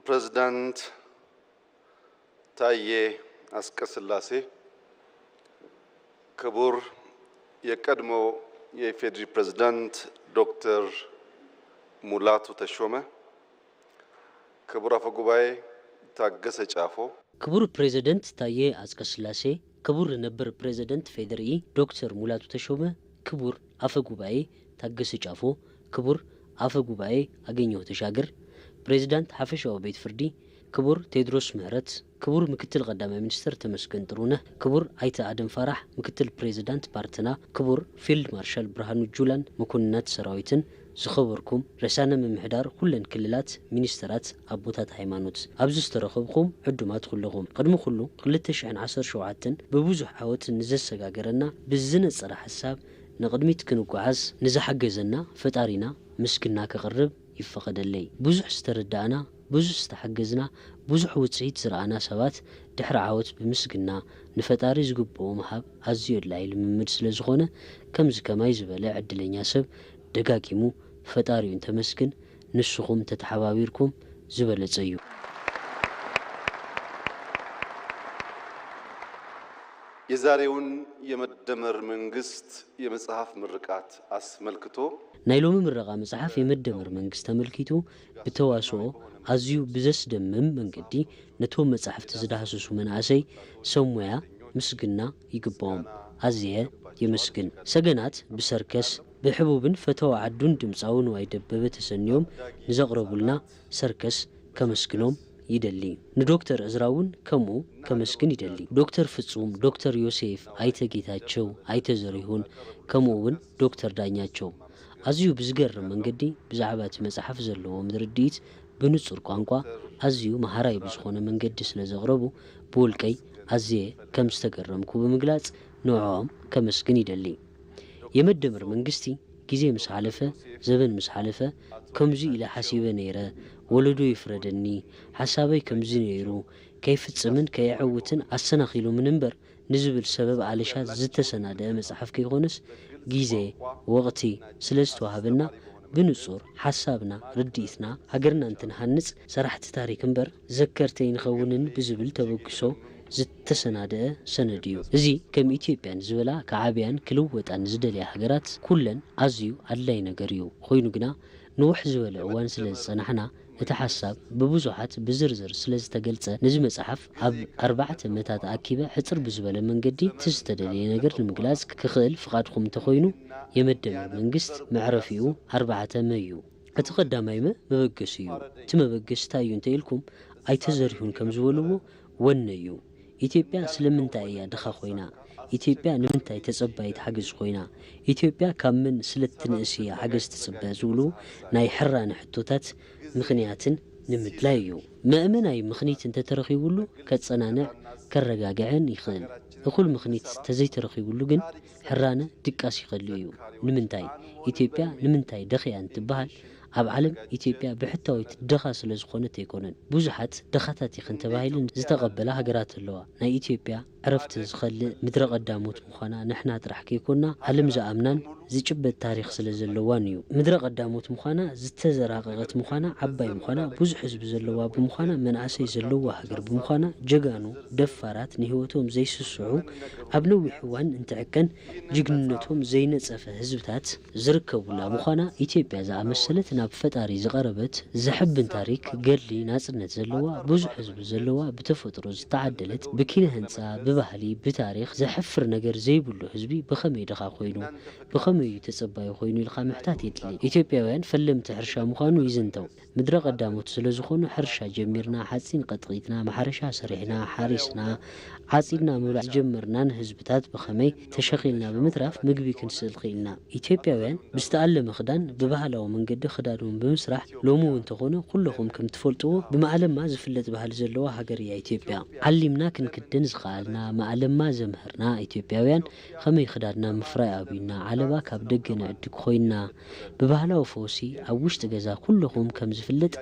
ፕሬዝዳንት ታዬ አጽቀስላሴ፣ ክቡር የቀድሞ የኢፌዴሪ ፕሬዝዳንት ዶክተር ሙላቱ ተሾመ፣ ክቡር አፈ ጉባኤ ታገሰ ጫፎ፣ ክቡር ፕሬዝደንት ታዬ አጽቀስላሴ፣ ክቡር ነበር ፕሬዝደንት ፌዴሪኢ ዶክተር ሙላቱ ተሾመ፣ ክቡር አፈ ጉባኤ ታገሰ ጫፎ፣ ክቡር አፈ ጉባኤ አገኘሁ ተሻገር፣ ፕሬዝዳንት ሓፈሻዊ ቤት ፍርዲ ክቡር ቴድሮስ ምህረት፣ ክቡር ምክትል ቀዳማይ ሚኒስትር ተመስገን ጥሩነህ፣ ክቡር ኣይተ ኣደም ፋራሕ ምክትል ፕሬዝዳንት ፓርትና፣ ክቡር ፊልድ ማርሻል ብርሃኑ ጁላን መኮንናት ሰራዊትን፣ ዝኸበርኩም ርእሳነ ምምሕዳር ኩለን ክልላት፣ ሚኒስተራት፣ ኣቦታት ሃይማኖት፣ ኣብዚ ዝተረኸብኩም ዕዱማት ኩለኹም፣ ቅድሚ ኩሉ ክልተ ሽሕን ዓሰርተ ሸውዓተን ብብዙሕ ዓወት ንዘሰጋገረና ብዝነጸረ ሓሳብ ንቕድሚት ክንጓዓዝ ንዝሓገዘና ፈጣሪና ምስግና ከቕርብ ይፈቐደለይ። ብዙሕ ዝተረዳእና፣ ብዙሕ ዝተሓገዝና፣ ብዙሕ ውጽኢት ዝረኣና ሰባት ድሕሪ ዓወት ብምስግና ንፈጣሪ ዝግብኦ ምሃብ ኣዝዩ ኣድላዪ ልምምድ ስለ ዝኾነ ከምዚ ከማይ ዝበለ ዕድለኛ ሰብ ደጋጊሙ ፈጣሪኡ እንተመስግን ንስኹም እንተተሓባቢርኩም ዝበለጸ እዩ። የዛሬውን የመደመር መንግስት የመጽሐፍ ምርቃት አስመልክቶ ናይ ሎሚ ምረቓ መጽሓፍ የመደመር መንግስት ተመልኪቱ ብተዋስኦ ኣዝዩ ብዘስደምም መንገዲ ነቶም መጻሕፍቲ ዝዳህስሱ መናእሰይ ሰብ ሞያ ምስግና ይግባኦም። ኣዝየ የመስግን። ሰገናት ብሰርከስ ብሕቡብን ፈተዋ ዓዱን ድምጻዊ ንዋይ ደበበ ተሰንዮም ንዘቕረቡልና ሰርከስ ከመስግኖም ይደሊ። ንዶክተር እዝራ እውን ከምኡ ከመስግን ይደሊ። ዶክተር ፍጹም፣ ዶክተር ዮሴፍ፣ ኣይተ ጌታቸው፣ ኣይተ ዘሪሁን ከምኡ እውን ዶክተር ዳኛቸው ኣዝዩ ብዝገርም መንገዲ ብዛዕባ እቲ መጽሓፍ ዘለዎም ርድኢት ብንጹር ቋንቋ ኣዝዩ መሃራይ ብዝኾነ መንገዲ ስለ ዘቕረቡ ብውልቀይ ኣዝየ ከም ዝተገረምኩ ብምግላጽ ንዕኦም ከመስግን ይደሊ። የመደመር መንግስቲ ግዜ ምስ ሓለፈ፣ ዘበን ምስ ሓለፈ፣ ከምዚ ኢለ ሓሲበ ነይረ፣ ወለዶ ይፍረደኒ፣ ሓሳበይ ከምዚ ነይሩ፣ ከይፍጽምን ከየዐውትን ኣሰናኺሉምን እምበር ንዝብል ሰበብ ኣለሻ ዝተሰናደአ መጽሓፍ ከይኮነስ፣ ግዜ፣ ወቕቲ ስለ ዝተዋህበና፣ ብንጹር ሓሳብና፣ ርድኢትና፣ ሃገርና እንትንሃንጽ ሰራሕቲ ታሪክ እምበር ዘከርቲ ኣይንኸውንን ብዝብል ተበግሶ ዝተሰናደአ ሰነድ እዩ። እዚ ከም ኢትዮጵያ ንዝበላ ክዓብያን ክልወጣን ዝደልያ ሃገራት ኩለን ኣዝዩ ኣድላይ ነገር እዩ። ኮይኑ ግና ንውሕ ዝበለ እዋን ስለ ዝጸናሕና እቲ ሓሳብ ብብዙሓት ብዝርዝር ስለ ዝተገልጸ ነዚ መጽሓፍ ኣብ ኣርባዕተ መታት ኣኪበ ሕጽር ብዝበለ መንገዲ እቲ ዝተደለየ ነገር ንምግላጽ ክኽእል ፍቓድኩም እንተኾይኑ የመደመር መንግስት መዕረፊኡ ኣርባዕተ መ እዩ። እቲ ቀዳማይ መ መበገሲ እዩ። እቲ መበገሲ እንታይ እዩ እንተ ኢልኩም ኣይተዘሪሁን ከም ዝበልዎ ወነ እዩ። ኢትዮጵያ ስለምንታይ እያ ድኻ ኮይና? ኢትዮጵያ ንምንታይ ተጸባይት ሓገዝ ኮይና? ኢትዮጵያ ካብ መን ስለ እትንእስ እያ ሓገዝ ትጽበ ዝብሉ ናይ ሕራነ ሕቶታት ምኽንያትን ንምድላይ እዩ። መእመናይ ምኽኒት እንተተረኺቡሉ ከጸናንዕ ከረጋግዐን ይኽእል። እኹል ምኽኒት ተዘይተረኺቡሉ ግን ሕራነ ድቃስ ይኸሉ እዩ። ንምንታይ? ኢትዮጵያ ንምንታይ ደኺያ እንትበሃል ኣብ ዓለም ኢትዮጵያ ብሕታዊት ደኻ ስለ ዝኾነት ኣይኮነን። ብዙሓት ደኻታት ኢኽን ተባሂለን ዝተቐበላ ሃገራት ኣለዋ። ናይ ኢትዮጵያ ዕረፍቲ ዝኸልእ ምድረ ቀዳሞት ምዃና ንሕና ጥራሕ ከይኮና ዓለም ዝኣምናን ዝጭበጥ ታሪኽ ስለ ዘለዋን እዩ። ምድረ ቀዳሞት ምዃና፣ ዝተዘራቐቐት ምዃና፣ ዓባይ ምዃና፣ ብዙሕ ህዝቢ ዘለዋ ብምዃና፣ መናእሰይ ዘለዋ ሃገር ብምዃና፣ ጀጋኑ ደፋራት ንህይወቶም ዘይስስዑ ኣብ ነዊሕ እዋን እንትዕቀን ጅግንነቶም ዘይነጸፈ ህዝብታት ዝርከቡላ ምዃና ኢትዮጵያ ዝኣመሰለት ናብ ፈጣሪ ዝቐረበት ዘሕብን ታሪክ ገድሊ ናጽነት ዘለዋ ብዙሕ ህዝቢ ዘለዋ ብተፈጥሮ ዝተዓደለት ብኪነ ህንጻ ብባህሊ ብታሪኽ ዘሕፍር ነገር ዘይብሉ ህዝቢ ብኸመይ ድኻ ኮይኑ ብኸመይ እዩ ተጸባዩ ኮይኑ ኢልካ ምሕታት የድሊ። ኢትዮጵያውያን ፈለምቲ ሕርሻ ምዃኑ ይዝንተው። ምድረ ቀዳሞት ስለ ዝኾኑ ሕርሻ ጀሚርና፣ ሓጺን ቀጥቒጥና፣ ማሕረሻ ሰሪሕና፣ ሓሪስና፣ ዓጺድና ምብላዕ ዝጀመርናን ህዝብታት ብኸመይ ተሸኺልና ብምትራፍ ምግቢ ክንስእል ኽኢልና። ኢትዮጵያውያን ብዝተኣለመ ክዳን ብባህላዊ መንገዲ ክዳኖም ብምስራሕ ሎሚ እውን እንተኾነ ኩለኹም ከም ትፈልጥዎ ብመኣለማ ዝፍለጥ ባህሊ ዘለዋ ሃገር እያ ኢትዮጵያ። ዓሊምና ክንክደን ዝኸኣልና፣ መኣለማ ዘምህርና ኢትዮጵያውያን ኸመይ ክዳድና ምፍራይ ኣብዩና፣ ዓለባ ካብ ደገ ንዕድግ ኾይንና፣ ብባህላዊ ፈውሲ ኣብ ውሽጢ ገዛ ኩለኹም ከም ዝፍለጥ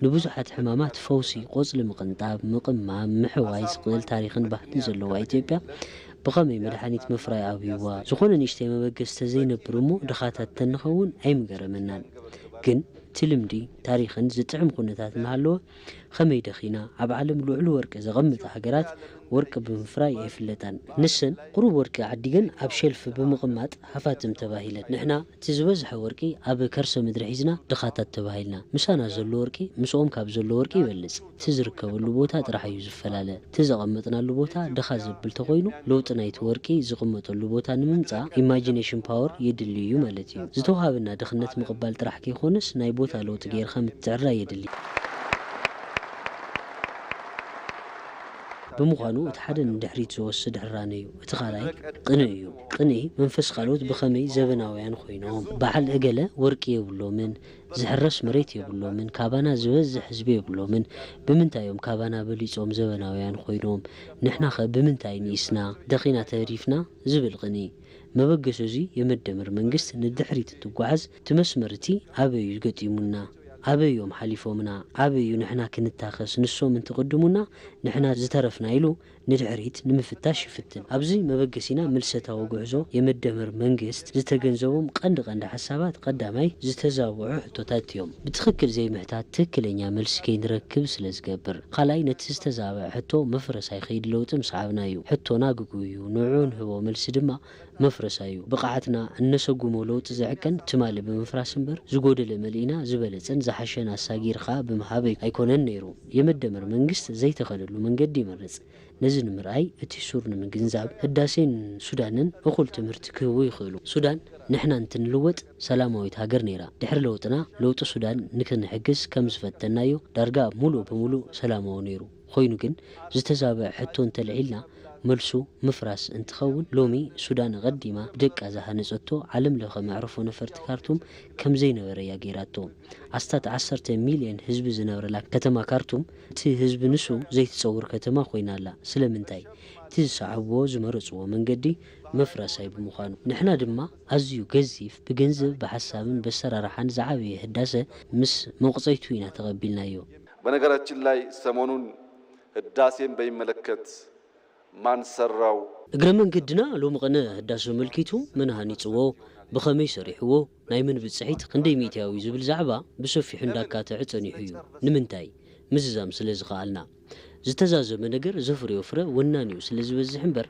ንብዙሓት ሕማማት ፈውሲ ቆጽሊ ምቕንጣብ፣ ምቕማም፣ ምሕዋይ ዝኽእል ታሪኽን ባህልን ዘለዋ ኢትዮጵያ ብኸመይ መድሓኒት ምፍራይ ኣብዩዋ? ዝኾነ ንእሽተይ መበገሲ ተዘይነብር እሞ ድኻታት ተንኸውን ኣይምገረመናን። ግን እቲ ልምዲ ታሪኽን ዝጥዕም ኩነታት እናሃለወ ከመይ ደኺና? ኣብ ዓለም ልዑል ወርቂ ዘቐምጣ ሃገራት ወርቂ ብምፍራይ ኣይፍለጣን። ንሰን ቁሩብ ወርቂ ዓዲገን ኣብ ሸልፍ ብምቕማጥ ሃፋትም ተባሂለን። ንሕና እቲ ዝበዝሐ ወርቂ ኣብ ከርሰ ምድሪ ሒዝና ድኻታት ተባሂልና። ምሳና ዘሎ ወርቂ ምስኦም ካብ ዘሎ ወርቂ ይበልጽ። እቲ ዝርከበሉ ቦታ ጥራሕ እዩ ዝፈላለ። እቲ ዘቐመጥናሉ ቦታ ድኻ ዘብል ተኾይኑ፣ ለውጢ ናይቲ ወርቂ ዝቕመጠሉ ቦታ ንምምጻእ ኢማጂኔሽን ፓወር የድሊ እዩ ማለት እዩ። ዝተውሃበና ድኽነት ምቕባል ጥራሕ ከይኮነስ፣ ናይ ቦታ ለውጢ ጌርካ ምትዕርራይ የድሊ። ብምዃኑ፣ እቲ ሓደ ንድሕሪት ዝወስድ ሕራነ እዩ፣ እቲ ካልኣይ ቅንኢ እዩ። ቅንኢ መንፈስ ካልኦት ብኸመይ ዘበናውያን ኮይኖም፣ በዓል እገለ ወርቂ የብሎምን፣ ዝሕረስ መሬት የብሎምን፣ ካባና ዝበዝሕ ህዝቢ የብሎምን፣ ብምንታይ እዮም ካባና በሊጾም ዘበናውያን ኮይኖም? ንሕናኸ ብምንታይ ንኢስና? ደኺና ተሪፍና? ዝብል ቅንኢ። መበገሲ እዚ የመደመር መንግስት ንድሕሪት እንትጓዓዝ፣ እቲ መስመር እቲ ኣበይ እዩ ገጢሙና? ኣበይ እዮም ሓሊፎምና? ኣበይ እዩ ንሕና ክንታኸስ ንሶም እንትቕድሙና ንሕና ዝተረፍና ኢሉ ንድሕሪት ንምፍታሽ ይፍትን። ኣብዚ መበገሲና ምልሰታዊ ጉዕዞ የመደመር መንግስት ዝተገንዘቦም ቀንዲ ቀንዲ ሓሳባት ቀዳማይ ዝተዛብዑ ሕቶታት እዮም። ብትኽክል ዘይምሕታት ትኽክለኛ መልሲ ከይንረክብ ስለ ዝገብር። ካልኣይ ነቲ ዝተዛብዐ ሕቶ መፍረስ ኣይኸይድ ለውጢ ምስዓብና እዩ። ሕቶና ግጉ እዩ። ንዕኡ ንህቦ መልሲ ድማ መፍረሳ እዩ። ብቕዓትና እነሰጉሞ ለውጢ ዝዕቀን ትማሊ ብምፍራስ እምበር ዝጎደለ መሊእና ዝበለጸን ዝሓሸን ኣሳጊርካ ብምሃብ ኣይኮነን ነይሩ። የመደመር መንግስት ዘይተኸለሉ መንገዲ ይመርጽ። ነዚ ንምርኣይ እቲ ሱር ንምግንዛብ ህዳሴን ሱዳንን እኹል ትምህርቲ ክህቡ ይኽእሉ። ሱዳን ንሕና እንትንልወጥ ሰላማዊት ሃገር ነይራ። ድሕሪ ለውጥና ለውጢ ሱዳን ንክንሕግዝ ከም ዝፈተናዮ ዳርጋ ሙሉእ ብሙሉእ ሰላማዊ ነይሩ። ኮይኑ ግን ዝተዛብዐ ሕቶ እንተልዒልና መልሱ ምፍራስ እንትኸውን ሎሚ ሱዳን ኣቐዲማ ብደቃ ዝሃነጸቶ ዓለም ለኸ መዕርፎ ነፈርቲ ካርቱም ከም ዘይነበረ እያ ገይራቶ። ኣስታት ዓሰርተ ሚልዮን ህዝቢ ዝነብረላ ከተማ ካርቱም እቲ ህዝቢ ንሱ ዘይትጸውር ከተማ ኮይና ኣላ። ስለምንታይ? እቲ ዝሰዓብዎ ዝመረጽዎ መንገዲ መፍረሳይ ብምዃኑ። ንሕና ድማ ኣዝዩ ገዚፍ ብገንዘብ ብሓሳብን በሰራርሓን ዝዓበየ ህዳሰ ምስ መቑጸይቱ ኢና ተቐቢልናዮ። በነገራችን ላይ ሰሞኑን ህዳሴን በሚመለከት ማን ሰራው? እግረ መንገድና ሎሚ ቐነ ህዳሰ ኣመልኪቱ መን ሃኒጽዎ፣ ብኸመይ ሰሪሕዎ፣ ናይ መን ብጽሒት ክንደይ ሚእታዊ ዝብል ዛዕባ ብሰፊሑ እንዳካተዐ ጸኒሑ እዩ። ንምንታይ? ምዝዛም ስለ ዝኸኣልና። ዝተዛዘመ ነገር ዘፍርዮ ፍረ ወናኒኡ ስለ ዝበዝሕ እምበር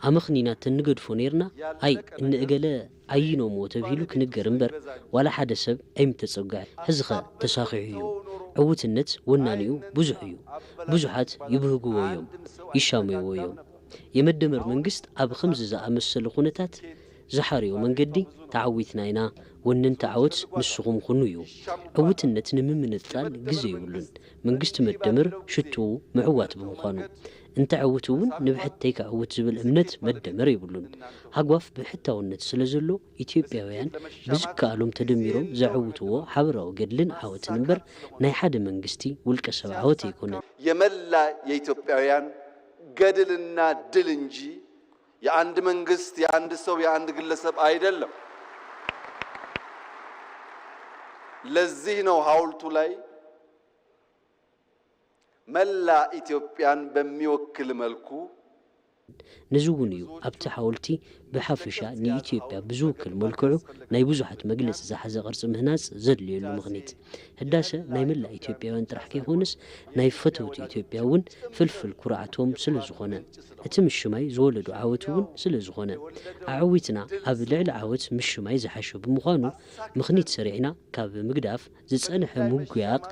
ኣመኽኒና ተንገድፎ ነይርና ኣይ እንእገለ ኣይኖምዎ ተብሂሉ ክንገር እምበር ዋላ ሓደ ሰብ ኣይምተጸግዐ። ሕዚኸ ተሳኺዑ እዩ። ዕውትነት ወናኒኡ ብዙሕ እዩ። ብዙሓት ይብህግዎ እዮም፣ ይሻመይዎ እዮም። የመደመር መንግስት ኣብ ኸምዚ ዝኣመሰለ ኩነታት ዝሓርዮ መንገዲ ተዓዊትና ኢና። ወነንቲ ዓወት ንስኹም ኩኑ እዩ። ዕውትነት ንምምንጣል ግዜ የብሉን። መንግስቲ መደመር ሽትኡ ምዕዋት ብምዃኑ እንተዐውት እውን ንብሕተይ ከዐውት ዝብል እምነት መደመር የብሉን። ሃጓፍ ብሕታውነት ስለ ዘሎ ኢትዮጵያውያን ብዝከኣሎም ተደሚሮም ዘዐውትዎ ሓበራዊ ገድልን ዓወትን እምበር ናይ ሓደ መንግስቲ ውልቀ ሰብ ዓወት ኣይኮነን። የመላ የኢትዮጵያውያን ገድልና ድል እንጂ የአንድ መንግስት፣ የአንድ ሰው፣ የአንድ ግለሰብ አይደለም። ለዚህ ነው ሐውልቱ ላይ መላ ኢትዮጵያን በሚወክል መልኩ ነዚ እውን እዩ ኣብቲ ሓወልቲ ብሓፈሻ ንኢትዮጵያ ብዝውክል መልክዑ ናይ ብዙሓት መግለፂ ዝሓዘ ቅርፂ ምህናፅ ዘድልየሉ ምኽኒት። ህዳሰ ናይ መላእ ኢትዮጵያውያን ጥራሕ ከይኮነስ ናይ ፈተውቲ ኢትዮጵያ እውን ፍልፍል ኩርዓቶም ስለ ዝኾነ እቲ ምሽማይ ዝወለዶ ዓወት እውን ስለ ዝኾነ ኣዕዊትና ኣብ ልዕሊ ዓወት ምሽማይ ዝሓሸ ብምዃኑ ምኽኒት ሰሪዕና ካብ ምግዳፍ ዝጸንሐ ምጉያቕ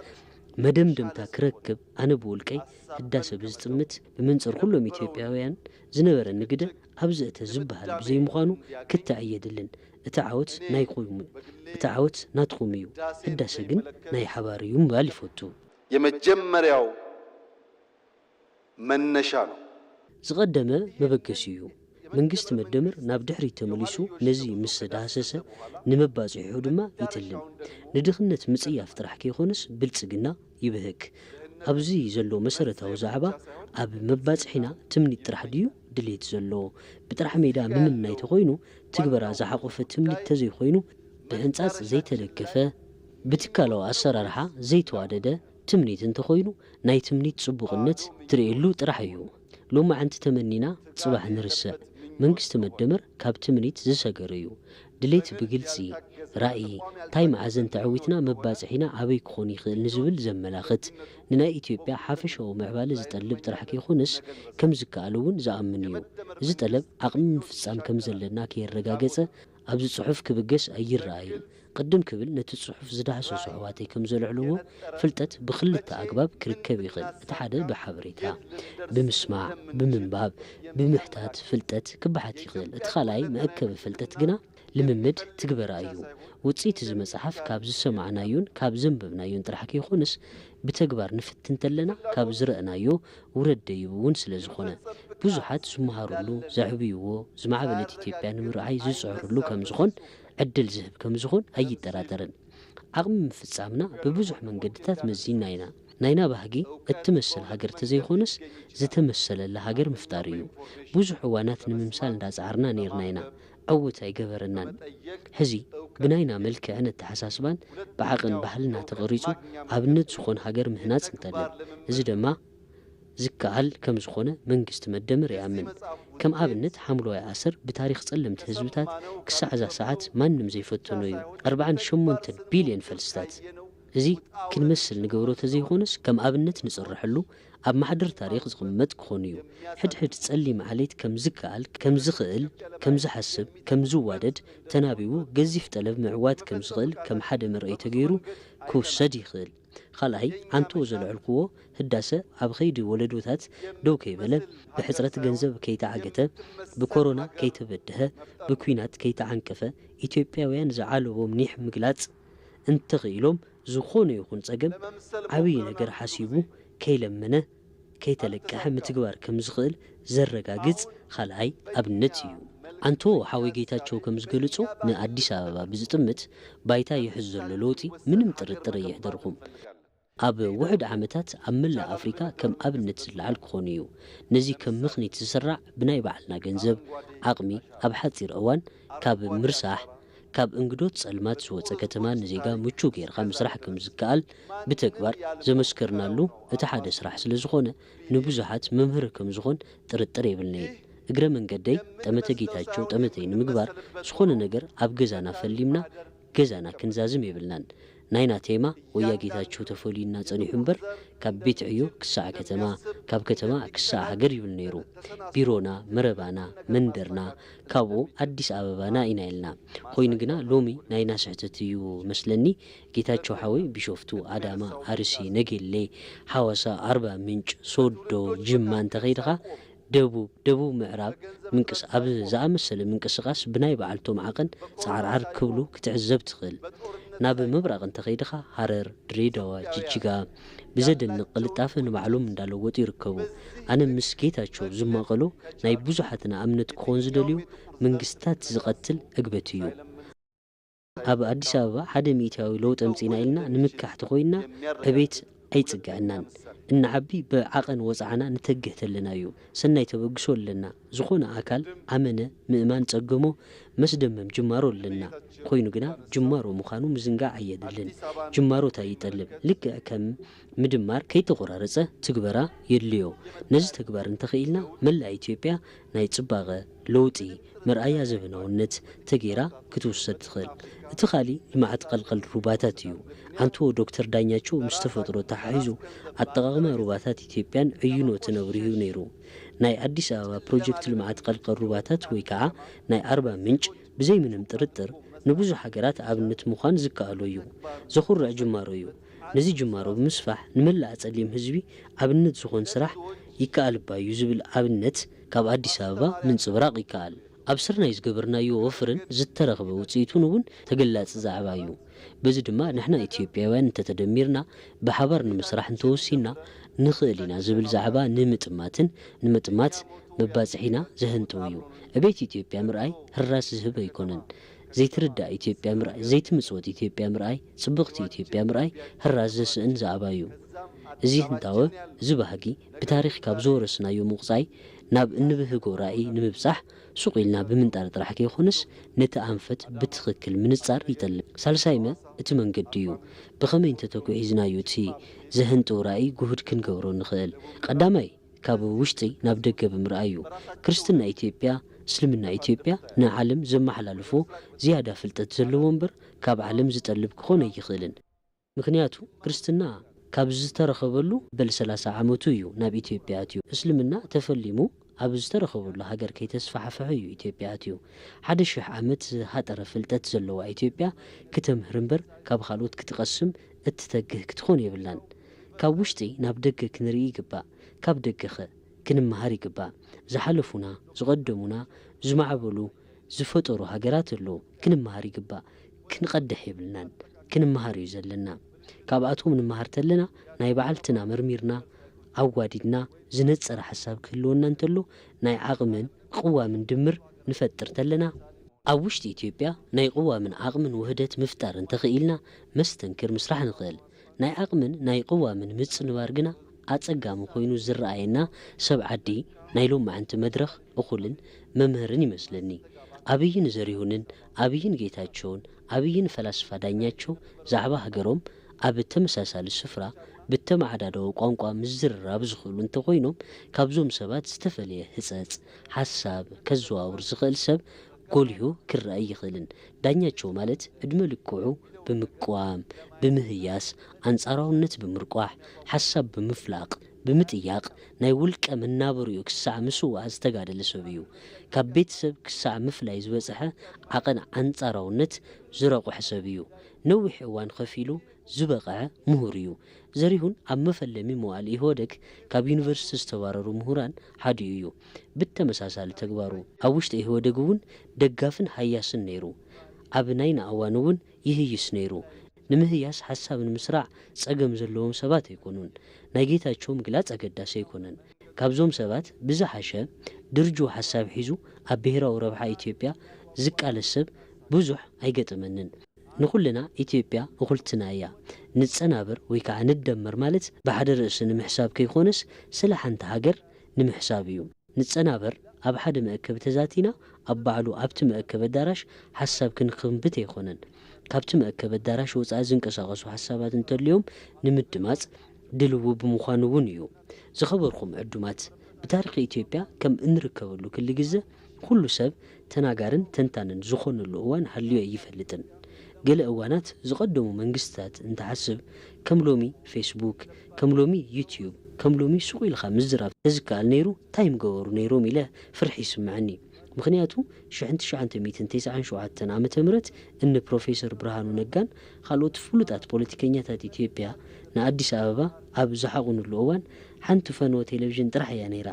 መደምደምታ ክረክብ ኣነ ብውልቀይ ህዳሰ ብዝጥምት ብመንጽር ኩሎም ኢትዮጵያውያን ዝነበረ ንግደ ኣብዚ እተ ዝበሃል ብዘይምዃኑ ክትዕ የድልን። እቲ ዓወት ናይኩም እቲ ዓወት ናትኩም እዩ፣ ህዳሰ ግን ናይ ሓባር እዩ ምባል ይፈቱ። የመጀመርያው መነሻ ነው። ዝቐደመ መበገሲ እዩ። መንግስቲ መደመር ናብ ድሕሪት ተመሊሱ ነዚ ምስ ዳህሰሰ ንመባፅሒሑ ድማ ይትልም። ንድኽነት ምፅያፍ ጥራሕ ከይኮነስ ብልፅግና ይብህግ። ኣብዚ ዘሎ መሰረታዊ ዛዕባ ኣብ መባፅሒና ትምኒት ጥራሕ ድዩ ድሌት ዘለዎ? ብጥራሕ ሜዳ ምምናይ ተኾይኑ ትግበራ ዝሓቆፈ ትምኒት ተዘይኮይኑ ብሕንፃፅ ዘይተደገፈ ብትካላዊ ኣሰራርሓ ዘይተዋደደ ትምኒት እንተኾይኑ ናይ ትምኒት ፅቡቕነት ትርእየሉ ጥራሕ እዩ። ሎማዕንቲ ተመኒና ፅባሕ ንርስዕ። መንግስቲ መደመር ካብ ትምኒት ዝሰገረ እዩ። ድሌት ብግልጺ ራእይ፣ ታይ መኣዘን ተዐዊትና መባጽሒና ኣበይ ክኾን ይኽእል ንዝብል ዘመላኽት፣ ንናይ ኢትዮጵያ ሓፈሻዊ ምዕባለ ዝጠልብ ጥራሕ ከይኾነስ፣ ከም ዝከኣል እውን ዝኣምን እዩ። እዚ ጠለብ ዓቕሚ ምፍጻም ከም ዘለና ከየረጋገጸ ኣብዚ ጽሑፍ ክብገስ ኣይረኣይን። ቅድም ክብል ነቲ ጽሑፍ ዝዳህሰሱ ኣሕዋተይ ከም ዘልዕልዎ፣ ፍልጠት ብኽልተ ኣግባብ ክርከብ ይኽእል። እቲ ሓደ ብሓበሬታ፣ ብምስማዕ፣ ብምንባብ፣ ብምሕታት ፍልጠት ክበሓት ይኽእል። እቲ ካልኣይ መእከቢ ፍልጠት ግና ልምምድ ትግበራ እዩ። ውጽኢት እዚ መጽሓፍ ካብ ዝሰማዕናዮን ካብ ዘንበብናዮን ጥራሕ ከይኾነስ፣ ብተግባር ንፍትን ተለና ካብ ዝረእናዮ ውረድ ደይቡ እውን ስለ ዝኾነ፣ ብዙሓት ዝመሃሩሉ፣ ዘዕብይዎ፣ ዝማዕበለት ኢትዮጵያ ንምርኣይ ዝጽዕሩሉ ከም ዝኾን ዕድል ዝህብ ከም ዝኾን ኣይጠራጠርን። ዓቕሚ ምፍጻምና ብብዙሕ መንገድታት መዚንና ኢና። ናይና ባህጊ እትመስል ሃገር ተዘይኾነስ፣ ዝተመሰለላ ሃገር ምፍጣር እዩ። ብዙሕ እዋናት ንምምሳል እንዳጻዕርና ነይርና ኢና። ዕውት ኣይገበረናን። ሕዚ ብናይና መልክዕን ኣተሓሳስባን ብዓቕን ባህልና ተቐሪጹ ኣብነት ዝኾን ሃገር ምህናጽ እንጠልብ። እዚ ድማ ዝከኣል ከም ዝኾነ መንግስቲ መደመር ይኣምን። ከም ኣብነት ሓምለዋይ ኣሰር ብታሪኽ ጸለምቲ ህዝብታት ክሳዕ እዛ ሰዓት ማንም ዘይፈተኖ እዩ። ኣርብዓን ሸሞንተን ቢልዮን ፈልስታት። እዚ ክንመስል ንገብሮ ተዘይኾነስ ከም ኣብነት ንጽርሐሉ ኣብ ማሕደር ታሪኽ ዝቕመጥ ክኾን እዩ። ሕድሕድ ጸሊም ዓሌት ከም ዝከኣል፣ ከም ዝኽእል፣ ከም ዝሓስብ፣ ከም ዝዋደድ ተናቢቡ ገዚፍ ጠለብ ምዕዋት ከም ዝኽእል ከም ሓደ መርኣይ ተገይሩ ክውሰድ ይኽእል። ካልኣይ፣ ዓንቶ ዘልዐልኩዎ ህዳሰ ኣብ ኸይዲ ወለዶታት ደው ከይበለ፣ ብሕጽረት ገንዘብ ከይተዓገተ፣ ብኮሮና ከይተበድሀ፣ ብኲናት ከይተዓንቀፈ፣ ኢትዮጵያውያን ዝዓለቦም ኒሕ ምግላጽ እንተኽኢሎም፣ ዝኾነ ይኹን ጸገም ዓብዪ ነገር ሓሲቡ ከይለመነ፣ ከይተለቀሐ ምትግባር ከም ዝኽእል ዘረጋግጽ ካልኣይ ኣብነት እዩ። ኣንቶ ሓወይ ጌታቸው ከም ዝገልጾ፣ ንኣዲስ ኣበባ ብዝጥምት ባይታ ይሕዝ ዘሎ ለውጢ ምንም ጥርጥር ኣየሕደርኹም። ኣብ ውሑድ ዓመታት ኣብ መላእ ኣፍሪካ ከም ኣብነት ዝለዓል ክኾን እዩ። ነዚ ከም ምኽኒት ዝስራዕ ብናይ ባዕልና ገንዘብ፣ ዓቕሚ፣ ኣብ ሓጺር እዋን ካብ ምርሳሕ፣ ካብ እንግዶት ጸልማት ዝወጸ ከተማ ንዜጋ ምቹው ጌርካ ምስራሕ ከም ዝከኣል ብተግባር ዘመስከርናሉ እቲ ሓደ ስራሕ ስለ ዝኾነ፣ ንብዙሓት መምህሪ ከም ዝኾን ጥርጥር የብልን'የ። እግረ መንገደይ፣ ጠመተ ጌታቸው ጠመተይ ንምግባር ዝኾነ ነገር ኣብ ገዛና ፈሊምና ገዛና ክንዛዝም የብልናን። ናይና ቴማ ወያ ጌታቸው ተፈልዩና ጸኒሑ እምበር፣ ካብ ቤት ዕዮ ክሳዕ ከተማ፣ ካብ ከተማ ክሳዕ ሃገር ይብል ነይሩ። ቢሮና፣ መረባና፣ መንደርና፣ ካብኡ ኣዲስ ኣበባና ኢና ኢልና። ኮይኑ ግና ሎሚ ናይና ስሕተት እዩ መስለኒ። ጌታቸው ሓወይ፣ ቢሾፍቱ፣ ኣዳማ፣ ኣርሲ፣ ነጌሌ፣ ሓዋሳ፣ ኣርባ ምንጭ፣ ሶዶ፣ ጅማ እንተኸይድኻ፣ ደቡብ፣ ደቡብ ምዕራብ ምንቅስ-፣ ኣብ ዝኣመሰለ ምንቅስቓስ ብናይ በዓልቶም ዓቐን ጻዕርዓር ክብሉ ክትዕዘብ ትኽእል። ናብ ምብራቕ እንተኸይድኻ፣ ሃረር፣ ድሬዳዋ፣ ጅጅጋ ብዘደንቕ ቅልጣፈ ንባዕሎም እንዳለወጡ ይርከቡ። ኣነ ምስ ጌታቸው ዝማቐሎ ናይ ብዙሓትና እምነት ክኾን ዝደልዩ መንግስታት ዝቐትል ዕግበት እዩ። ኣብ ኣዲስ ኣበባ ሓደ ሚእታዊ ለውጢ ኣምጺእና ኢልና ንምካሕ ተኾይንና ዕቤት ኣይጽግዐናን። እንዓቢ ብዓቐን ወጽዓና ንተግህ ተለና እዩ። ሰናይ ተበግሶ ኣለና። ዝኾነ ኣካል ኣመነ ምእማን ጸገሞ መስደመም ጅማሮ ኣለና። ኮይኑ ግና ጅማሮ ምዃኑ ምዝንጋዕ ኣየድልን። ጅማሮታ ይጠልብ። ልክዕ ከም ምድማር ከይተቆራረጸ ትግበራ የድልዮ። ነዚ ተግባር እንተኽኢልና መላእ ኢትዮጵያ ናይ ጽባቐ፣ ለውጢ፣ መርኣያ ዘበናውነት ተገይራ ክትውሰድ ትኽእል። እቲ ካሊ ልምዓት ቀልቀል ሩባታት እዩ። ኣንቶ ዶክተር ዳኛቸው ምስ ተፈጥሮ ተሓሒዙ ኣጠቓቕማ ሩባታት ኢትዮጵያን ዕዩኖትን ኣብሪሁ ነይሩ። ናይ ኣዲስ ኣበባ ፕሮጀክት ልምዓት ቀልቀል ሩባታት ወይ ከዓ ናይ ኣርባ ምንጭ ብዘይ ምንም ጥርጥር ንብዙሕ ሃገራት ኣብነት ምዃን ዝከኣሎ እዩ። ዘኹርዕ ጅማሮ እዩ። ነዚ ጅማሮ ብምስፋሕ ንመላእ ጸሊም ህዝቢ ኣብነት ዝኾን ስራሕ ይከኣል እባ እዩ ዝብል ኣብነት ካብ ኣዲስ ኣበባ ምንጽብራቕ ይከኣል። ኣብ ስርናይ ዝገበርናዮ ወፍርን ዝተረኽበ ውጽኢቱን እውን ተገላጺ ዛዕባ እዩ። በዚ ድማ ንሕና ኢትዮጵያውያን እንተተደሚርና ብሓባር ንምስራሕ እንተወሲንና ንኽእል ኢና ዝብል ዛዕባ ንምጥማትን ንምጥማት መባጽሒና ዘህንጥው እዩ። ዕቤት ኢትዮጵያ ምርኣይ ህራስ ዝህብ ኣይኮነን። ዘይትርዳእ ኢትዮጵያ ምርኣይ፣ ዘይትምጽወት ኢትዮጵያ ምርኣይ፣ ጽብቕቲ ኢትዮጵያ ምርኣይ ህራስ ዘስእን ዛዕባ እዩ። እዚ ህንታወ፣ እዚ ባህጊ ብታሪኽ ካብ ዝወረስናዮ ምቑጻይ ናብ እንብህጎ ራእይ ንምብጻሕ ሱቕ ኢልና ብምንጣር ጥራሕ ከይኮነስ ነቲ ኣንፈት ብትኽክል ምንጻር ይጠልብ። ሳልሳይመ እቲ መንገዲ እዩ። ብኸመይ እንተተጓዒዝናዮ እቲ ዘህንጥው ራእይ ግሁድ ክንገብሮ ንኽእል? ቀዳማይ ካብ ውሽጢ ናብ ደገ ብምርኣይ እዩ። ክርስትና ኢትዮጵያ እስልምና ኢትዮጵያ ንዓለም ዘመሓላልፎ ዝያዳ ፍልጠት ዘለዎ እምበር ካብ ዓለም ዝጠልብ ክኾን ኣይኽእልን። ምኽንያቱ ክርስትና ካብ ዝተረኸበሉ በል ሰላሳ ዓመቱ እዩ ናብ ኢትዮጵያ ኣትዩ። እስልምና ተፈሊሙ ኣብ ዝተረኸበሉ ሃገር ከይተስፋሕፈሐ እዩ ኢትዮጵያ ኣትዩ። ሓደ ሽሕ ዓመት ዝሃጠረ ፍልጠት ዘለዋ ኢትዮጵያ ክተምህር እምበር ካብ ካልኦት ክትቐስም እትተግህ ክትኾን የብላን። ካብ ውሽጢ ናብ ደገ ክንርኢ ይግባእ። ካብ ደገኸ ክንመሃር ይግባእ። ዝሓለፉና፣ ዝቐደሙና፣ ዝማዕበሉ፣ ዝፈጠሩ ሃገራት ኣለዉ። ክንመሃር ይግባእ። ክንቐድሕ የብልናን። ክንመሃር እዩ ዘለና። ካብኣቶም ንመሃር ተለና ናይ ባዕልትና መርሚርና፣ ኣዋዲድና፣ ዝነጸረ ሓሳብ ክህልወና እንተሎ ናይ ዓቕምን ቅዋምን ድምር ንፈጥር ተለና ኣብ ውሽጢ ኢትዮጵያ ናይ ቅዋምን ዓቕምን ውህደት ምፍጣር እንተኽኢልና መስተንክር ምስራሕ ንኽእል። ናይ ዓቕምን ናይ ቅዋምን ምጽንባር ግና ኣጸጋሚ ኮይኑ ዝረኣየና ሰብ ዓዲ ናይ ሎማዕንቲ መድረኽ እኹልን መምህርን ይመስለኒ። ኣብይን ዘሪሁንን ኣብይን ጌታቸውን ኣብይን ፈላስፋ ዳኛቸው ዛዕባ ሃገሮም ኣብ ተመሳሳሊ ስፍራ ብተመዓዳደወ ቋንቋ ምዝርራብ ዝኽእሉ እንተኾይኖም ካብዞም ሰባት ዝተፈለየ ህጸጽ ሓሳብ ከዘዋውር ዝኽእል ሰብ ጎሊሁ ክረኣይ ይኽእልን። ዳኛቸው ማለት ዕድመ ልክዑ ብምቅዋም፣ ብምህያስ፣ ኣንጻራውነት ብምርቋሕ፣ ሓሳብ ብምፍላቕ፣ ብምጥያቕ ናይ ውልቀ መናበሪኡ ክሳዕ ምስዋእ ዝተጋደለ ሰብ እዩ። ካብ ቤተሰብ ክሳዕ ምፍላይ ዝበጽሐ ዓቐን ኣንጻራውነት ዝረቑሐ ሰብ እዩ። ነዊሕ እዋን ከፊሉ ዝበቕዐ ምሁር እዩ። ዘሪሁን ኣብ መፈለሚ መዋእል ኢህወደግ ካብ ዩኒቨርሲቲ ዝተባረሩ ምሁራን ሓዲኡ እዩ። ብተመሳሳሊ ተግባሩ ኣብ ውሽጢ ኢህወደግ እውን ደጋፍን ሃያስን ነይሩ። ኣብ ናይና እዋን እውን ይህይስ ነይሩ። ንምህያስ ሓሳብ ንምስራዕ ጸገም ዘለዎም ሰባት ኣይኮኑን። ናይ ጌታቸው ምግላጽ ኣገዳሲ ኣይኮነን። ካብዞም ሰባት ብዝሓሸ ድርጅው ሓሳብ ሒዙ ኣብ ብሄራዊ ረብሓ ኢትዮጵያ ዝቃለስ ሰብ ብዙሕ ኣይገጠመንን። ንኹልና ኢትዮጵያ እኹልትና እያ። ንጸናበር ወይ ከዓ ንደመር ማለት ብሓደ ርእሲ ንምሕሳብ ከይኮነስ ስለ ሓንቲ ሃገር ንምሕሳብ እዩ። ንጸናበር ኣብ ሓደ መእከቢ ተዛቲና ኣብ ባዕሉ ኣብቲ መእከቢ ኣዳራሽ ሓሳብ ክንክንብት ኣይኮነን። ካብቲ መእከቢ ኣዳራሽ ወጻኢ ዝንቀሳቐሱ ሓሳባት እንተልዮም ንምድማጽ ድልዉ ብምዃኑ እውን እዩ። ዝኸበርኩም ዕዱማት፣ ብታሪኽ ኢትዮጵያ ከም እንርከበሉ ክሊ ግዘ ኩሉ ሰብ ተናጋርን ተንታንን ዝኾነሉ እዋን ሃልዩ ኣይፈልጥን። ገለ እዋናት ዝቐደሙ መንግስትታት እንትሓስብ ከም ሎሚ ፌስቡክ፣ ከም ሎሚ ዩትዩብ፣ ከም ሎሚ ሱቕ ኢልካ ምዝራብ ተዝከኣል ነይሩ እንታይ ምገበሩ ነይሮም ኢለ ፍርሒ ይስምዐኒ። ምኽንያቱ ሽሕን ትሽዓተ ሚእትን ተስዓን ሸውዓተን ዓመተ ምህረት እኒ ፕሮፌሰር ብርሃኑ ነጋን ካልኦት ፍሉጣት ፖለቲከኛታት ኢትዮጵያ ንኣዲስ ኣበባ ኣብ ዝሓቑኑሉ እዋን ሓንቲ ፈነወ ቴሌቪዥን ጥራሕ እያ ነይራ።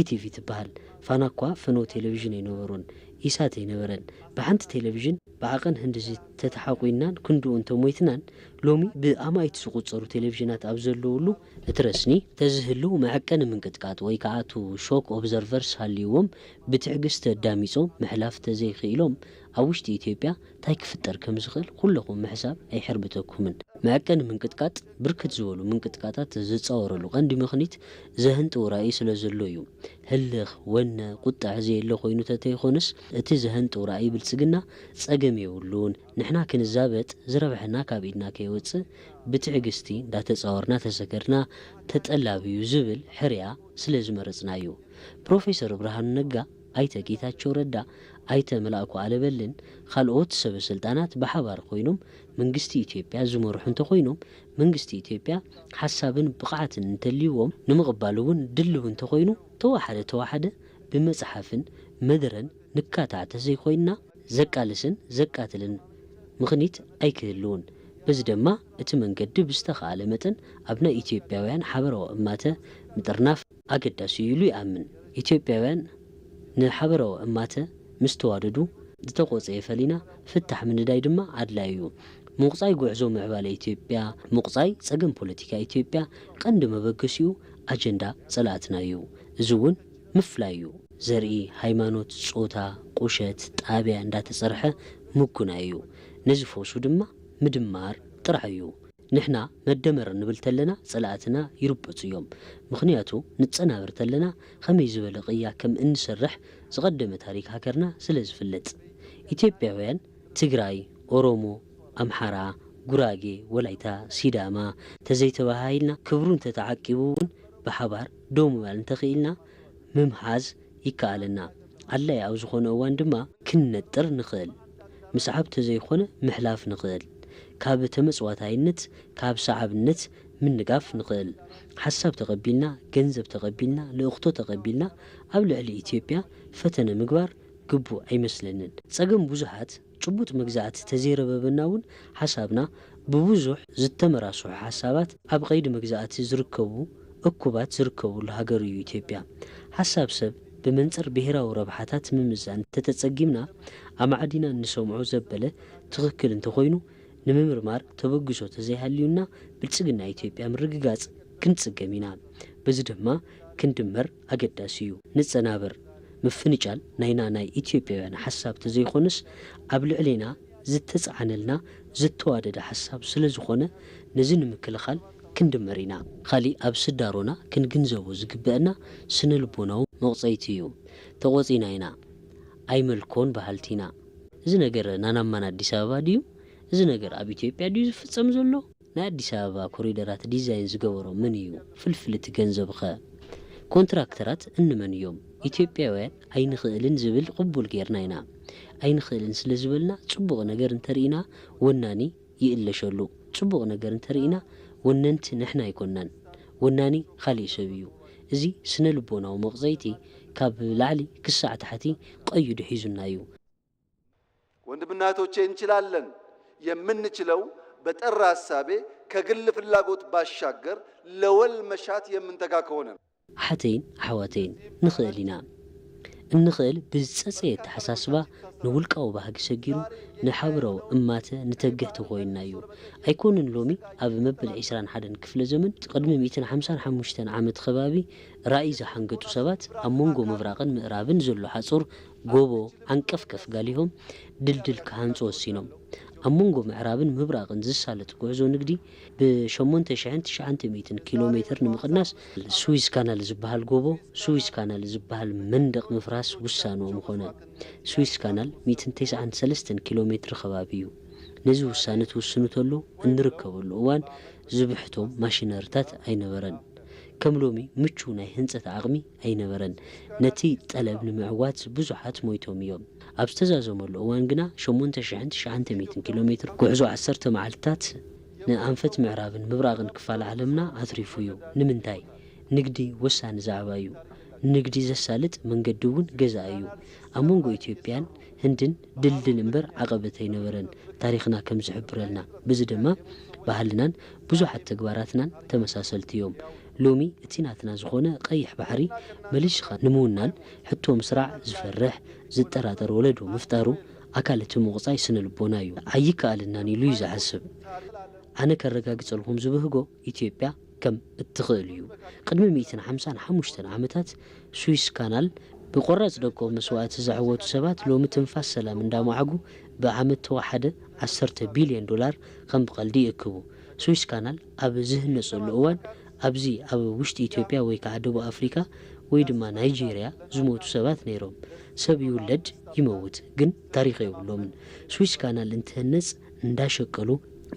ኢቲቪ ትበሃል። ፋና እኳ ፈነወ ቴሌቪዥን ኣይነበሮን፣ ኢሳት ኣይነበረን። ብሓንቲ ቴሌቪዥን ብዓቐን ህንድዚ ተተሓቑናን ክንድኡ እንተሞይትናን ሎሚ ብኣማኢት ዝቑጸሩ ቴሌቪዥናት ኣብ ዘለውሉ እቲ ረስኒ ተዝህልው መዐቀኒ ምንቅጥቃጥ ወይ ከዓ ቱ ሾክ ኦብዘርቨርስ ሃልይዎም ብትዕግስቲ ኣዳሚጾም ምሕላፍ ተዘይኽኢሎም ኣብ ውሽጢ ኢትዮጵያ እንታይ ክፍጠር ከም ዝኽእል ኩለኹም ምሕሳብ ኣይሕርብተኩምን። መዐቀኒ ምንቅጥቃጥ ብርክት ዝበሉ ምንቅጥቃጣት ዝጻወረሉ ቀንዲ ምኽኒት ዘህንጥው ራእይ ስለ ዘሎ እዩ። ህልኽ፣ ወነ፣ ቁጠዐ ዘየለ ኮይኑ ተተይኾነስ እቲ ዘህንጥው ራእይ ብልጽግና ጸገም የብሉን። ንሕና ክንዛበጥ ዝረብሐና ካብ ኢድና ከይወጽእ ብትዕግስቲ እንዳተጻወርና ተሰከርና ተጠላብዩ ዝብል ሕርያ ስለ ዝመረጽና እዩ። ፕሮፌሰር ብርሃኑ ነጋ፣ ኣይተ ጌታቸው ረዳ፣ ኣይተ መላእኩ ኣለበልን ካልኦት ሰበ ስልጣናት ብሓባር ኮይኖም መንግስቲ ኢትዮጵያ ዝመርሑ እንተኾይኖም መንግስቲ ኢትዮጵያ ሓሳብን ብቕዓትን እንተልይዎም ንምቕባል እውን ድልው እንተኾይኑ ተዋሓደ ተዋሓደ ብመጽሓፍን መደረን ንካታዕ ተዘይኮይንና ዘቃልስን ዘቃትልን ምኽኒት ኣይክህልውን። በዚ ድማ እቲ መንገዲ ብዝተኻእለ መጠን ኣብ ናይ ኢትዮጵያውያን ሓበራዊ እማተ ምጥርናፍ ኣገዳሲ እዩ ኢሉ ይኣምን። ኢትዮጵያውያን ንሓበራዊ እማተ ምስ ተዋደዱ ዝተቖጸየ ፈሊና ፍታሕ ምንዳይ ድማ ኣድላዩ እዩ። ምቑጻይ ጉዕዞ ምዕባለ ኢትዮጵያ፣ ምቑጻይ ጸገም ፖለቲካ ኢትዮጵያ ቀንዲ መበገሲኡ ኣጀንዳ ጸላእትና እዩ። እዚ እውን ምፍላይ እዩ። ዘርኢ፣ ሃይማኖት፣ ጾታ፣ ቁሸት፣ ጣብያ እንዳተጸርሐ ምጉናይ እዩ። ነዚ ፈውሱ ድማ ምድማር ጥራሕ እዩ። ንሕና መደመር እንብል ተለና ጸላእትና ይርበጹ እዮም። ምኽንያቱ ንጸናበር ተለና ከመይ ዝበለ ቅያ ከም እንሰርሕ ዝቐደመ ታሪክ ሃገርና ስለ ዝፍለጥ። ኢትዮጵያውያን ትግራይ፣ ኦሮሞ፣ ኣምሓራ፣ ጉራጌ፣ ወላይታ፣ ሲዳማ ተዘይተባሃሂልና ክብሩ እንተተዓቂቡ እውን ብሓባር ደው ምባል እንተኽኢልና ምምሃዝ ይከኣለና። ኣድላይ ኣብ ዝኾነ እዋን ድማ ክንነጥር ንኽእል። ምስዓብ ተዘይኾነ ምሕላፍ ንኽእል። ካብ ተመጽዋታይነት፣ ካብ ሰዓብነት ምንጋፍ ንኽእል። ሓሳብ ተቐቢልና፣ ገንዘብ ተቐቢልና፣ ልእኽቶ ተቐቢልና ኣብ ልዕሊ ኢትዮጵያ ፈተነ ምግባር ግቡእ ኣይመስለንን። ጸገም ብዙሓት ጭቡጥ መግዛእቲ ተዘይረበበና እውን ሓሳብና ብብዙሕ ዝተመራስሑ ሓሳባት ኣብ ቐይዲ መግዛእቲ ዝርከቡ እኩባት ዝርከብሉ ሃገር እዩ ኢትዮጵያ። ሓሳብ ሰብ ብመንጽር ብሄራዊ ረብሓታት ምምዛን እንተተጸጊምና ኣማዕዲና እንሰምዖ ዘበለ ትኽክል እንተኾይኑ ንምምርማር ተበግሶ ተዘይሃልዩና ብልጽግና ኢትዮጵያ ምርግጋጽ ክንጽገም ኢና። በዚ ድማ ክንድመር ኣገዳሲ እዩ። ንጸናበር። ምፍንጫል ናይና ናይ ኢትዮጵያውያን ሓሳብ ተዘይኾነስ ኣብ ልዕሌና ዝተጻዕነልና ዝተዋደደ ሓሳብ ስለ ዝኾነ ነዚ ንምክልኻል ክንድመር ኢና። ካሊእ ኣብ ስዳሮና ክንግንዘቦ ዝግበአና ስነ ልቦናዊ መቑጸይቲ እዩ። ተቖጺና ኢና። ኣይመልኮን በሃልቲ ኢና። እዚ ነገር ናናማን ኣዲስ ኣበባ ድዩ? እዚ ነገር ኣብ ኢትዮጵያ ድዩ ዝፍጸም ዘሎ? ናይ ኣዲስ ኣበባ ኮሪደራት ዲዛይን ዝገበሮ መን እዩ? ፍልፍል እቲ ገንዘብ ኸ? ኮንትራክተራት እንመን እዮም? ኢትዮጵያውያን ኣይንኽእልን ዝብል ቅቡል ጌርና ኢና። ኣይንኽእልን ስለ ዝበልና ጽቡቕ ነገር እንተርኢና ወናኒ ይእለሸሉ። ጽቡቕ ነገር እንተርኢና ወነንቲ ንሕና ኣይኮናን። ወናኒ ካሊእ ሰብ እዩ። እዚ ስነ ልቦናዊ መቕጸይቲ ካብ ላዕሊ ክሳዕ ታሕቲ ቀይዱ ሒዙና እዩ። ወንድምና እህቶቼ እንችላለን። የምንችለው በጠራ ሐሳቤ ከግል ፍላጎት ባሻገር ለወል መሻት የምንተጋ ከሆነ ነው። ኣሓተይን ኣሕዋተይን ንኽእል ኢና። እንኽእል ብዝጸጸየ ኣተሓሳስባ ንውልቃዊ ባህጊ ሰጊሩ ንሓበራዊ እማተ ንተግህ ተኾይንና እዩ። ኣይኮንን ሎሚ ኣብ መበል ዒስራን ሓደን ክፍለ ዘመን ቅድሚ ሚእትን ሓምሳን ሓሙሽተን ዓመት ከባቢ ራእይ ዝሓንገጡ ሰባት ኣብ መንጎ ምብራቕን ምእራብን ዘሎ ሓጹር ጎቦ ዓንቀፍቀፍ ጋሊሆም ድልድል ክሃንጹ ወሲኖም። ኣብ መንጎ ምዕራብን ምብራቕን ዝሳለጥ ጉዕዞ ንግዲ ብ ሸሞንተ ሽሕን ትሽዓተ ሚእትን ኪሎ ሜትር ንምቕናስ ስዊዝ ካናል ዝበሃል ጎቦ፣ ስዊዝ ካናል ዝበሃል መንደቕ ምፍራስ ውሳንኦም ኾነ። ስዊዝ ካናል ሚእትን ተስዓን ሰለስተን ኪሎ ሜትር ኸባቢ እዩ። ነዚ ውሳነ ትውስኑ ተሎ እንርከበሉ እዋን ዝብሕቶም ማሽነርታት ኣይነበረን። ከም ሎሚ ምቹው ናይ ህንጸት ዓቕሚ ኣይነበረን። ነቲ ጠለብ ንምዕዋት ብዙሓት ሞይቶም እዮም። ኣብ ዝተዛዘመሉ እዋን ግና ሸሞንተ ሽሕን ትሽዓተ ሚእትን ኪሎ ሜትር ጉዕዞ ዓሰርተ መዓልትታት ንኣንፈት ምዕራብን ምብራቕን ክፋል ዓለምና ኣትሪፉ እዩ። ንምንታይ? ንግዲ ወሳኒ ዛዕባ እዩ። ንግዲ ዘሳልጥ መንገዲ እውን ገዛ እዩ። ኣብ መንጎ ኢትዮጵያን ህንድን ድልድል እምበር ዓቐበት ኣይነበረን፣ ታሪኽና ከም ዝሕብረልና። በዚ ድማ ባህልናን ብዙሓት ተግባራትናን ተመሳሰልቲ እዮም። ሎሚ እቲ ናትና ዝኾነ ቀይሕ ባሕሪ መሊስኻ ንምውናን ሕቶ ምስራዕ ዝፈርሕ፣ ዝጠራጠር ወለዶ ምፍጣሩ ኣካል እቲ ምቑጻይ ስነ ልቦና እዩ። ኣይከኣለናን ኢሉ እዩ ዝሓስብ። ኣነ ከረጋግጸልኩም ዝብህጎ ኢትዮጵያ ከም እትኽእል እዩ። ቅድሚ ሚእትን ሓምሳን ሓሙሽተን ዓመታት ስዊስ ካናል ብቆራጽ ደቆም መስዋእቲ ዘዕወቱ ሰባት ሎሚ ትንፋስ ሰላም እንዳመዓጉ ብዓመት ተወሓደ ዓሰርተ ቢልዮን ዶላር ከም ብቐልዲ ይእክቡ። ስዊስ ካናል ኣብ ዝህነጸሉ እዋን ኣብዚ ኣብ ውሽጢ ኢትዮጵያ ወይ ከዓ ደቡብ ኣፍሪካ ወይ ድማ ናይጄርያ ዝሞቱ ሰባት ነይሮም። ሰብ ይውለድ ይመውት ግን ታሪኽ የብሎምን። ስዊስ ካናል እንትህነጽ እንዳሸቀሉ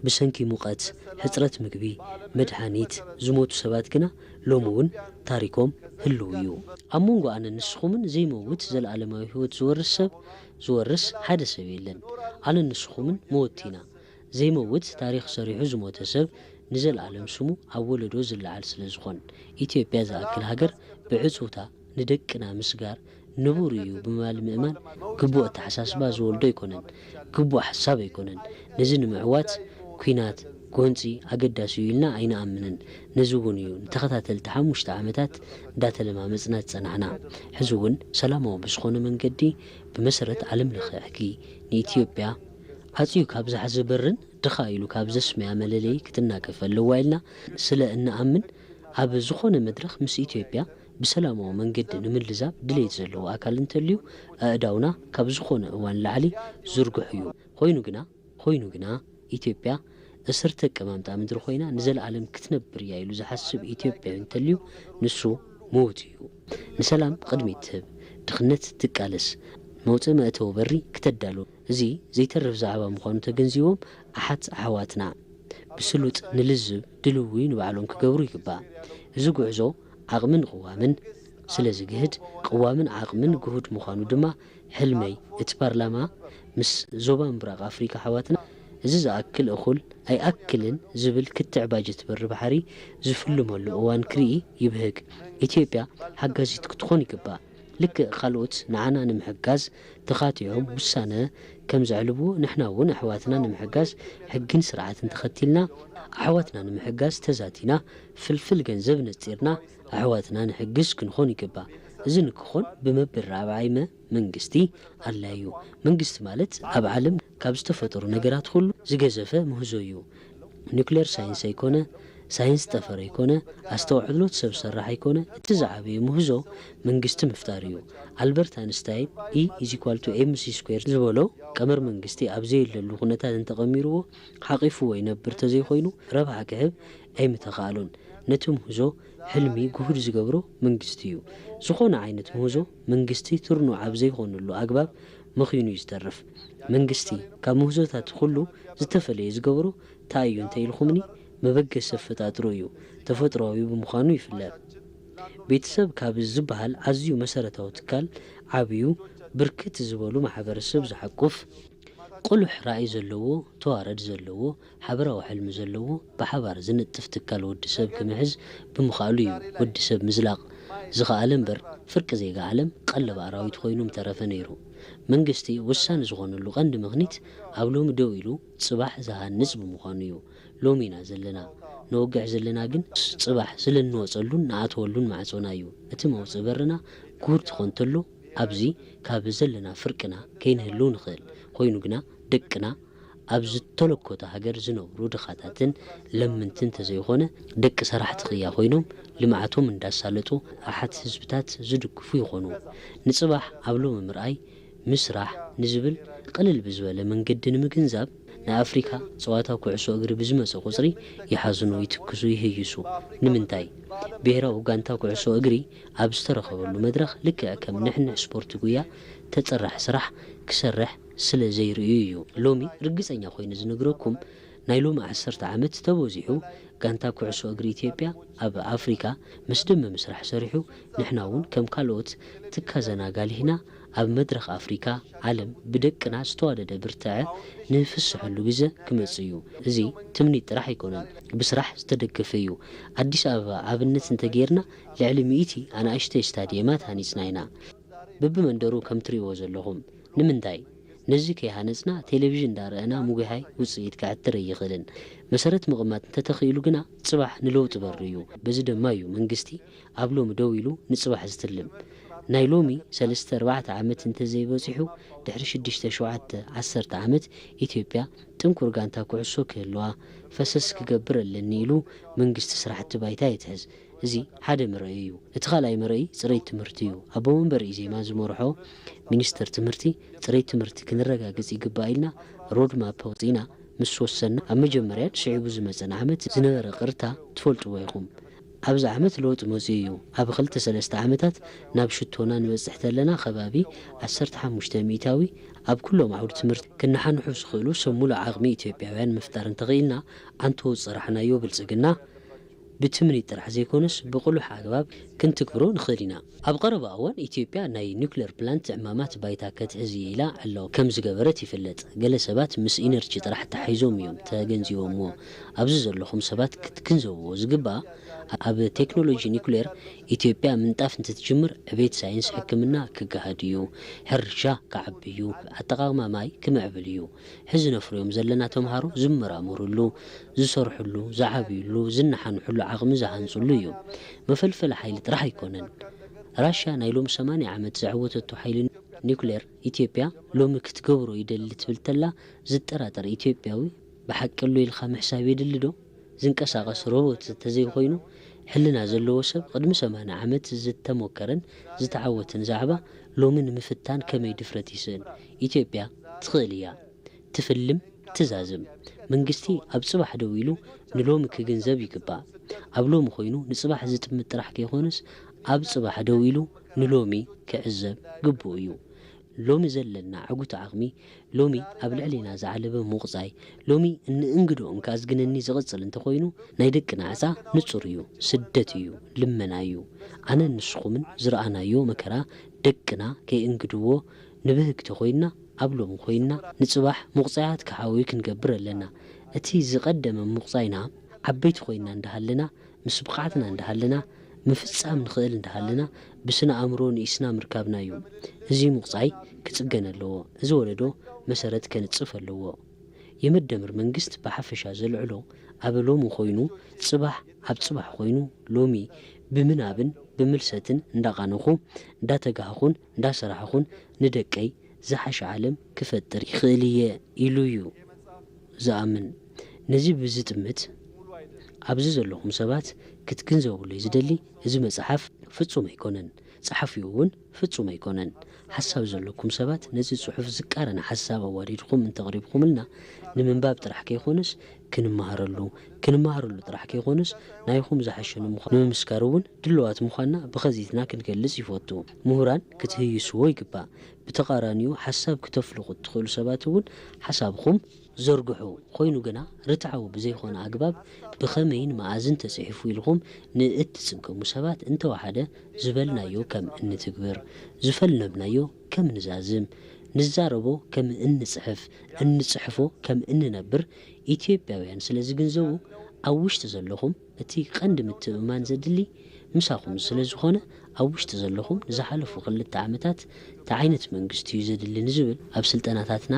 ብሰንኪ ሙቐት፣ ሕጽረት ምግቢ፣ መድሃኒት ዝሞቱ ሰባት ግና ሎሚ እውን ታሪኮም ህልው እዩ። ኣብ መንጎ ኣነን ንስኹምን ዘይመውት ዘለኣለማዊ ህይወት ዝወርስ ሰብ ዝወርስ ሓደ ሰብ የለን። ኣነን ንስኹምን መወቲ ኢና። ዘይመውት ታሪኽ ሰሪሑ ዝሞተ ሰብ ንዘለኣለም ስሙ ኣብ ወለዶ ዝለዓል ስለ ዝኾን። ኢትዮጵያ ዝኣክል ሃገር ብዕጽውታ ንደቅና ምስጋር ንቡር እዩ ብምባል ምእማን ግቡእ ኣተሓሳስባ ዝወልዶ ኣይኮነን፣ ግቡእ ሓሳብ ኣይኮነን። ነዚ ንምዕዋት ኲናት፣ ጎንጺ ኣገዳሲ እዩ ኢልና ኣይንኣምንን። ነዚ እውን እዩ ንተኸታተልቲ ሓሙሽተ ዓመታት እንዳተለማመጽና ዝጸናሕና። ሕዚ እውን ሰላማዊ ብዝኾነ መንገዲ ብመሰረት ዓለም ለኸ ሕጊ ንኢትዮጵያ ኣጽዩ ካብ ዝሓዘበርን ድኻ ኢሉ ካብ ዘስመያ መለለዪ ክትናገፍ ኣለዋ ኢልና ስለ እንኣምን ኣብ ዝኾነ መድረኽ ምስ ኢትዮጵያ ብሰላማዊ መንገዲ ንምልዛብ ድሌት ዘለዎ ኣካል እንተልዩ ኣእዳውና ካብ ዝኾነ እዋን ላዕሊ ዝርግሑ እዩ። ኮይኑ ግና ኮይኑ ግና ኢትዮጵያ እስርቲ ኣቀማምጣ ምድሪ ኮይና ንዘለኣለም ክትነብር እያ ኢሉ ዝሓስብ ኢትዮጵያዊ እንተልዩ ንሱ ምዉት እዩ። ንሰላም ቅድሚት ትህብ፣ ድኽነት ትቃለስ፣ መውፅኢ መእተዊ በሪ ክተዳሉ እዚ ዘይተርፍ ዛዕባ ምዃኑ ተገንዚቦም ኣሓት ኣሕዋትና ብስሉጥ ንልዝብ ድልዊ ንባዕሎም ክገብሩ ይግባእ። እዚ ጉዕዞ ዓቕምን ቅዋምን ስለ ዝግህድ፣ ቅዋምን ዓቕምን ግሁድ ምዃኑ ድማ ሕልመይ፣ እቲ ፓርላማ ምስ ዞባ ምብራቕ ኣፍሪካ ኣሕዋትና እዚ ዝኣክል እኹል ኣይኣክልን ዝብል ክትዕ ባጀት በሪ ባሕሪ ዝፍልመሉ እዋን ክርኢ ይብህግ። ኢትዮጵያ ሓጋዚት ክትኾን ይግባእ። ልክዕ ካልኦት ንዓና ንምሕጋዝ ተኻቲዖም ውሳነ ከም ዘዕልብዎ፣ ንሕና እውን ኣሕዋትና ንምሕጋዝ ሕግን ስርዓትን ተኸቲልና፣ ኣሕዋትና ንምሕጋዝ ተዛቲና፣ ፍልፍል ገንዘብ ነጺርና ኣሕዋትና ንሕግዝ ክንኾን ይግባእ። እዚ ንክኾን ብመበል ራብዓይ መ መንግስቲ ኣድላዩ። መንግስቲ ማለት ኣብ ዓለም ካብ ዝተፈጠሩ ነገራት ኩሉ ዝገዘፈ ምህዞ እዩ። ኒውክሌር ሳይንስ ኣይኮነ፣ ሳይንስ ጠፈር ኣይኮነ፣ ኣስተውዕሎት ሰብ ሰራሕ ኣይኮነ፣ እቲ ዝዓበየ ምህዞ መንግስቲ ምፍጣር እዩ። ኣልበርት ኣንስታይን E is equal to M C square ዝበሎ ቀመር መንግስቲ ኣብ ዘየለሉ ኩነታት እንተቐሚርዎ ሓቒፍዎ ይነብር ተዘይኮይኑ ረብሓ ክህብ ኣይምተኻእሎን። ነቲ ምህዞ ሕልሚ ግሁድ ዝገብሮ መንግስቲ እዩ። ዝኾነ ዓይነት ምህዞ መንግስቲ ትርኑዕ ኣብ ዘይኾነሉ ኣግባብ መኺኑ እዩ ዝተርፍ። መንግስቲ ካብ ምህዞታት ኩሉ ዝተፈለየ ዝገብሮ እንታይ እዩ እንተ ኢልኹምኒ፣ መበገሲ ኣፈጣጥሮ እዩ። ተፈጥሮኣዊ ብምዃኑ ይፍለጥ። ቤተሰብ ካብ ዝበሃል ኣዝዩ መሰረታዊ ትካል ዓብዩ፣ ብርክት ዝበሉ ማሕበረሰብ ዝሓቁፍ፣ ቁሉሕ ራእይ ዘለዎ፣ ተዋረድ ዘለዎ፣ ሓበራዊ ሕልሚ ዘለዎ፣ ብሓባር ዝነጥፍ ትካል ወዲ ሰብ ክምሕዝ ብምኽኣሉ እዩ ወዲ ሰብ ምዝላቕ ዝኸኣለ እምበር፣ ፍርቂ ዜጋ ዓለም ቀለብ ኣራዊት ኮይኑ ምተረፈ ነይሩ። መንግስቲ ወሳኒ ዝኾነሉ ቀንዲ ምኽኒት ኣብ ሎሚ ደው ኢሉ ጽባሕ ዝሃንጽ ብምዃኑ እዩ። ሎሚ ኢና ዘለና። ንወግሕ ዘለና ግን ጽባሕ ስለ እንወጸሉን ንኣትወሉን ማዕጾና እዩ። እቲ መውጽኢ በርና ክሁር ትኾን ተሎ ኣብዚ ካብ ዘለና ፍርቅና ከይንህልው ንኽእል። ኮይኑ ግና ደቅና ኣብ ዝተለኮተ ሃገር ዝነብሩ ድኻታትን ለምንትን ተዘይኾነ ደቂ ሰራሕቲ ቅያ ኮይኖም ልምዓቶም እንዳሳለጡ ኣሓት ህዝብታት ዝድግፉ ይኾኑ። ንጽባሕ ኣብ ሎሚ ምርኣይ ምስራሕ ንዝብል ቅልል ብዝበለ መንገዲ ንምግንዛብ ንኣፍሪካ ጸዋታ ኩዕሶ እግሪ ብዝመጸ ቁጽሪ ይሓዝኑ፣ ይትክዙ፣ ይህይሱ። ንምንታይ? ብሄራዊ ጋንታ ኩዕሶ እግሪ ኣብ ዝተረኸበሉ መድረኽ ልክዕ ከም ንሕንሕ ስፖርት ጉያ ተጸራሕ ስራሕ ክሰርሕ ስለ ዘይርእዩ እዩ። ሎሚ ርግጸኛ ኮይነ ዝነግረኩም ናይ ሎሚ ዓሰርተ ዓመት ተበዚሑ ጋንታ ኩዕሶ እግሪ ኢትዮጵያ ኣብ ኣፍሪካ ምስ ደመ ምስራሕ ሰሪሑ ንሕና እውን ከም ካልኦት ትካዘና ጋሊህና ኣብ መድረኽ ኣፍሪካ ዓለም ብደቅና ዝተዋደደ ብርትዐ ንፍስሐሉ ግዘ ክመጽእ እዩ። እዚ ትምኒት ጥራሕ ኣይኮነን፣ ብስራሕ ዝተደገፈ እዩ። ኣዲስ ኣበባ ኣብነት እንተጌርና ልዕሊ ሚእቲ ኣናእሽተይ ስታድየማት ሃኒጽና ኢና። በብመንደሩ ከም ትርእይዎ ዘለኹም። ንምንታይ? ነዚ ከይሃነጽና ቴሌቪዥን እንዳረኣና ምጉሃይ ውጽኢት ከዕትር ኣይኽእልን። መሰረት ምቕማጥ እንተተኽኢሉ ግና ጽባሕ ንለውጢ በሪ እዩ። በዚ ደማ እዩ መንግስቲ ኣብ ሎሚ ደው ኢሉ ንጽባሕ ዝትልም። ናይ ሎሚ ሰለስተ ኣርባዕተ ዓመት እንተዘይበጺሑ ድሕሪ ሽዱሽተ ሸውዓተ ዓሰርተ ዓመት ኢትዮጵያ ጥንኩር ጋንታ ኩዕሶ ክህልዋ ፈሰስ ክገብር ኣለኒ ኢሉ መንግስቲ ስራሕቲ ባይታ ይትሕዝ። እዚ ሓደ መርኣይ እዩ። እቲ ካልኣይ መርኣይ ጽሬት ትምህርቲ እዩ። ኣቦ መንበር ኢዜማ ዝመርሖ ሚኒስተር ትምህርቲ ጽሬት ትምህርቲ ክንረጋግጽ ይግባእ ኢልና ሮድማፕ ኣውጺእና ምስ ወሰንና ኣብ መጀመርያን ስዒቡ ዝመጸን ዓመት ዝነበረ ቅርታ ትፈልጥዎ ኢኹም። ኣብዚ ዓመት ለውጢ መጺኡ እዩ። ኣብ ክልተ ሰለስተ ዓመታት ናብ ሽቶና ንበጽሕ ተለና ከባቢ ዓሰርተ ሓሙሽተ ሚእታዊ ኣብ ኩሎም ዓውዲ ትምህርቲ ክነሓንሑ ዝኽእሉ ሰብ ሙሉእ ዓቕሚ ኢትዮጵያውያን ምፍጣር እንተኽኢልና ኣንተውፅ ጸራሕናዮ ብልጽግና ብትምኒት ጥራሕ ዘይኮነስ ብቕሉሕ ኣግባብ ክንትግብሮ ንኽእል ኢና። ኣብ ቀረባ እዋን ኢትዮጵያ ናይ ኒውክሌር ፕላንት ዕማማት ባይታ ከትሕዝ እየ ኢላ ዕላዊ ከም ዝገበረት ይፍለጥ። ገለ ሰባት ምስ ኢነርጂ ጥራሕ ተሓይዞም እዮም ተገንዚቦምዎ። ኣብዚ ዘለኹም ሰባት ክትግንዘብዎ ዝግባእ ኣብ ቴክኖሎጂ ኒውክሌር ኢትዮጵያ ምንጣፍ እንትትጅምር ዕቤት ሳይንስ ሕክምና ክገሃድ እዩ። ሕርሻ ክዓቢ እዩ። ኣጠቓቕማ ማይ ክምዕብል እዩ። ሕዚ ነፍርዮም ዘለና ተምሃሮ ዝመራመሩሉ፣ ዝሰርሑሉ፣ ዝዓብዩሉ፣ ዝነሓንሑሉ ዓቕሚ ዝሃንጹሉ እዩ። መፈልፈሊ ሓይሊ ጥራሕ ኣይኮነን። ራሽያ ናይ ሎሚ ሰማንያ ዓመት ዘዕወተቶ ሓይሊ ኒውክሌር ኢትዮጵያ ሎሚ ክትገብሮ ይደሊ ትብል ተላ ዝጠራጠር ኢትዮጵያዊ ብሓቂ ኣሎ ኢልካ ምሕሳብ የድሊ ዶ? ዝንቀሳቐስ ሮቦት እንተዘይኮይኑ ሕልና ዘለዎ ሰብ ቅድሚ ሰማንያ ዓመት ዝተሞከረን ዝተዓወተን ዛዕባ ሎሚ ንምፍታን ከመይ ድፍረት ይስእን? ኢትዮጵያ ትኽእል እያ። ትፍልም፣ ትዛዝም። መንግስቲ ኣብ ጽባሕ ደው ኢሉ ንሎሚ ክግንዘብ ይግባእ። ኣብ ሎሚ ኮይኑ ንጽባሕ ዝጥምት ጥራሕ ከይኮነስ ኣብ ጽባሕ ደው ኢሉ ንሎሚ ክዕዘብ ግቡእ እዩ። ሎሚ ዘለና ዕጉት ዓቕሚ፣ ሎሚ ኣብ ልዕሌና ዝዓለበ ምቑጻይ፣ ሎሚ እንእንግዶ እንከኣዝግነኒ ዝቕጽል እንተኾይኑ፣ ናይ ደቅና ዕጻ ንጹር እዩ፣ ስደት እዩ፣ ልመና እዩ። ኣነን ንስኹምን ዝረኣናዮ መከራ ደቅና ከይእንግድዎ ንብህግ ተኾይንና፣ ኣብ ሎሚ ኮይንና ንጽባሕ ምቑጻያት ክሓዊ ክንገብር ኣለና። እቲ ዝቐደመ ምቑጻይና ዓበይቲ ኮይንና እንዳሃለና፣ ምስ ብቕዓትና እንዳሃለና፣ ምፍጻም ንኽእል እንዳሃለና፣ ብስነ ኣእምሮ ንኢስና ምርካብና እዩ። እዚ ምቑጻይ ክጽገን ኣለዎ። እዚ ወለዶ መሰረት ከንጽፍ ኣለዎ። የመደመር መንግስት ብሓፈሻ ዘልዕሎ ኣብ ሎሚ ኮይኑ፣ ጽባሕ ኣብ ጽባሕ ኮይኑ፣ ሎሚ ብምናብን ብምልሰትን እንዳቓነኹ፣ እንዳተጋህኹን እንዳሰራሕኹን ንደቀይ ዝሓሸ ዓለም ክፈጥር ይኽእል እየ ኢሉ እዩ ዝኣምን። ነዚ ብዝጥምት ኣብዚ ዘለኹም ሰባት ክትግንዘቡለይ ዝደሊ፣ እዚ መጽሓፍ ፍጹም ኣይኮነን፣ ጸሓፊኡ እውን ፍጹም ኣይኮነን። ሓሳብ ዘለኩም ሰባት ነዚ ጽሑፍ ዝቃረን ሓሳብ ኣዋዲድኩም እንተቕሪብኩምልና፣ ንምንባብ ጥራሕ ከይኮነስ ክንመሃረሉ፣ ክንመሃረሉ ጥራሕ ከይኮነስ ናይኹም ዝሓሸ ንምዃኑ ንምምስካር እውን ድልዋት ምዃንና ብኸዚትና ክንገልጽ ይፈቱ። ምሁራን ክትህይስዎ ይግባእ። ብተቓራኒኡ ሓሳብ ክተፍልቑ እትኽእሉ ሰባት እውን ሓሳብኹም ዘርግሑ። ኮይኑ ግና ርትዓዊ ብዘይኮነ ኣግባብ ብኸመይን መኣዝን ተጽሒፉ ኢልኹም ንእትጽገሙ ሰባት እንተወሓደ ዝበልናዮ ከም እንትግብር፣ ዝፈልነብናዮ ከም ንዛዝም፣ ንዛረቦ ከም እንጽሕፍ፣ እንጽሕፎ ከም እንነብር ኢትዮጵያውያን ስለ ዝግንዘቡ፣ ኣብ ውሽጢ ዘለኹም እቲ ቀንዲ ምትእምማን ዘድሊ ምሳኹም ስለ ዝኾነ፣ ኣብ ውሽጢ ዘለኹም ንዝሓለፉ ክልተ ዓመታት እንታይ ዓይነት መንግስቲ እዩ ዘድሊ ንዝብል ኣብ ስልጠናታትና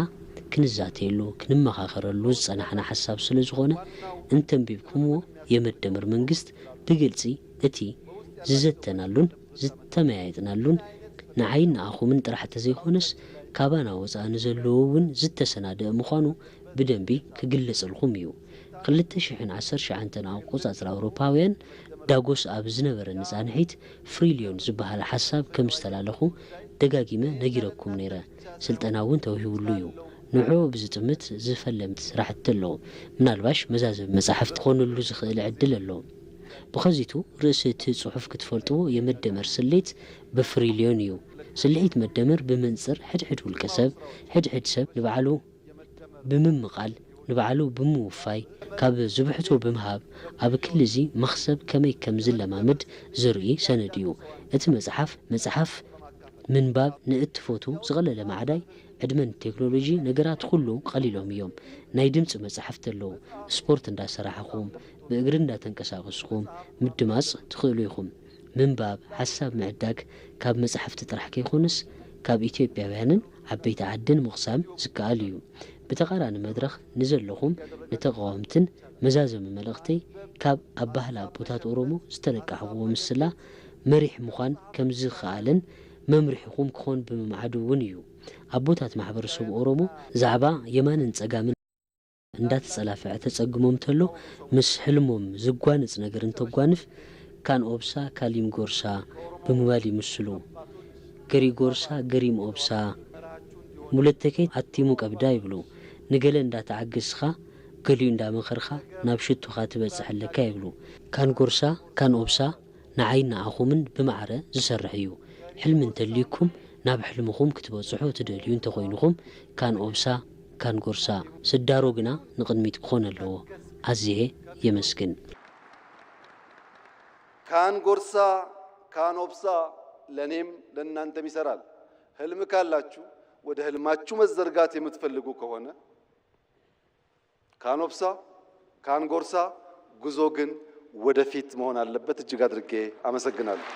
ክንዛተየሉ፣ ክንመኻኸረሉ ዝጸናሕና ሓሳብ ስለ ዝኾነ፣ እንተንቢብኩምዎ የመደመር መንግስት ብግልጺ እቲ ዝዘተናሉን ዝተመያየጥናሉን ንዓይን ንኣኹምን ጥራሕ ተዘይኮነስ ካባና ወጻኢ ንዘለዉ እውን ዝተሰናደአ ምዃኑ ብደንቢ ክግለጸልኩም እዩ። ክልተ ሽሕን ዓሰርተ ትሽዓተን ኣቆጻጽራ ኣውሮፓውያን ዳጎስ ኣብ ዝነበረ ንጻንሒት ፍሪልዮን ዝበሃል ሓሳብ ከም ዝተላለኹ ደጋጊመ ነጊረኩም ነይረ። ስልጠና እውን ተውሂቡሉ እዩ። ንዕኡ ብዝጥምት ዝፈለም ስራሕቲ ኣለዎ። ምናልባሽ መዛዘሚ መጻሕፍቲ ክኾነሉ ዝኽእል ዕድል ኣሎ። ብኸዚቱ ርእሲ እቲ ጽሑፍ ክትፈልጥዎ የመደመር ስሌት ብፍሪልዮን እዩ። ስልሒት መደመር ብመንጽር ሕድሕድ ውልቀ ሰብ፣ ሕድሕድ ሰብ ንባዕሉ ብምምቓል፣ ንባዕሉ ብምውፋይ፣ ካብ ዝብሕቶ ብምሃብ፣ ኣብ ክሊ እዚ መኽሰብ ከመይ ከም ዝለማምድ ዘርኢ ሰነድ እዩ። እቲ መጽሓፍ፣ መጽሓፍ ምንባብ ንእትፈቱ ዝቐለለ ማዕዳይ፣ ዕድመን ቴክኖሎጂ ነገራት ኩሉ ቀሊሎም እዮም። ናይ ድምጺ መጽሓፍቲ ኣለዉ። ስፖርት እንዳሰራሕኹም፣ ብእግሪ እንዳተንቀሳቐስኹም ምድማጽ ትኽእሉ ኢኹም። ምንባብ፣ ሓሳብ ምዕዳግ ካብ መጻሕፍቲ ጥራሕ ከይኮነስ ካብ ኢትዮጵያውያንን ዓበይቲ ዓድን ምቕሳም ዝከኣል እዩ። ብተቓራኒ መድረኽ ንዘለኹም ንተቓወምትን መዛዘሚ መልእኽተይ ካብ ኣባህላ ኣቦታት ኦሮሞ ዝተለቃሕዎ ምስላ መሪሕ ምዃን ከም ዝኸኣልን መምርሒኹም ክኾን ብምምዓዱ እውን እዩ። ኣቦታት ማሕበረሰብ ኦሮሞ ዛዕባ የማንን ጸጋምን እንዳተጸላፍዐ ተጸግሞም ተሎ ምስ ሕልሞም ዝጓነጽ ነገር እንተጓንፍ ካን ኦብሳ ካሊም ጎርሳ ብምባል ይምስሉ። ገሪ ጎርሳ ገሪም ኦብሳ ሙለተከይ ኣቲሙ ቀብዳ ይብሉ። ንገለ እንዳተዓገስኻ ገሊኡ እንዳመኸርኻ ናብ ሽቱኻ ትበጽሕ ኣለካ ይብሉ። ካን ጎርሳ ካን ኦብሳ ንዓይን ንኣኹምን ብማዕረ ዝሰርሕ እዩ። ሕልሚ እንተልዩኩም ናብ ሕልምኹም ክትበጽሑ ትደልዩ እንተኾይንኹም ካን ኦብሳ ካን ጎርሳ ስዳሮ ግና ንቕድሚት ክኾን ኣለዎ። ኣዝየ የመስግን። ካን ጎርሳ ካን ኦብሳ ለኔም ለናንተም ይሰራል። ህልም ካላችሁ ወደ ህልማችሁ መዘርጋት የምትፈልጉ ከሆነ ካን ኦብሳ ካን ጎርሳ ጉዞ ግን ወደፊት መሆን አለበት። እጅግ አድርጌ አመሰግናለሁ።